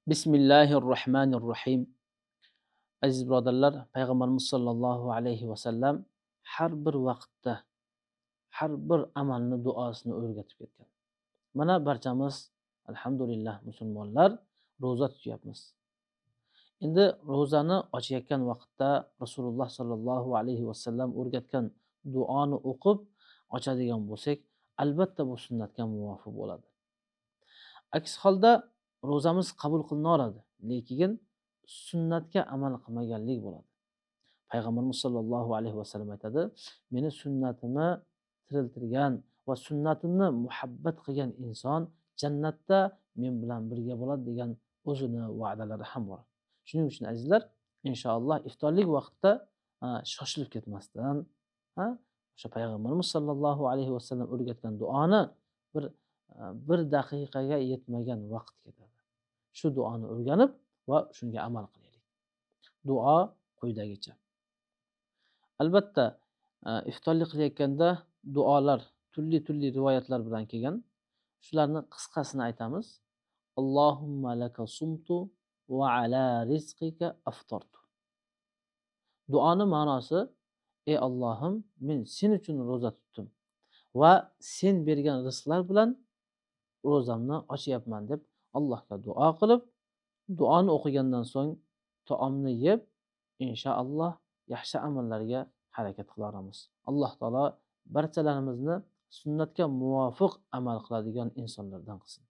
Bismillahir rohmanir rohim. Aziz birodarlar, payg'ambarimiz sollallohu alayhi vasallam har bir vaqtda har bir amalni duosini o'rgatib ketgan. Mana barchamiz alhamdulillah musulmonlar ro'za tutyapmiz. Endi ro'zani ochayotgan vaqtda Rasululloh sollallohu alayhi vasallam o'rgatgan duoni o'qib ochadigan bo'lsak, albatta bu sunnatga muvofiq bo'ladi. Aks holda ro'zamiz qabul qilinaveradi, lekin sunnatga amal qilmaganlik bo'ladi. Payg'ambarimiz sollallohu alayhi vasallam aytadi: meni sunnatimni tiriltirgan va sunnatimni muhabbat qilgan inson jannatda men bilan birga bo'ladi degan o'zini va'dalari ham bor. Shuning uchun azizlar, inshaalloh iftorlik vaqtida shoshilib ketmasdan, o'sha payg'ambarimiz sollallohu alayhi vasallam o'rgatgan duoni bir daqiqaga yetmagan vaqt ketadi. Shu duoni o'rganib va shunga amal qilaylik. Duo quyidagicha. Albatta, iftorlik qilayotganda duolar turli-turli rivoyatlar bilan kelgan. Shularni qisqasini aytamiz. Allohumma laka sumtu va ala rizqika aftartu. Duoni ma'nosi: ey Allohim, men sen uchun ro'za tutdim va sen bergan rizqlar bilan ro'zamni ochyapman deb Allohga duo qilib, duoni o'qigandan so'ng taomni yeb, inshaalloh yaxshi amallarga harakat qilarmiz. Alloh taolo barchalarimizni sunnatga muvofiq amal qiladigan insonlardan qilsin.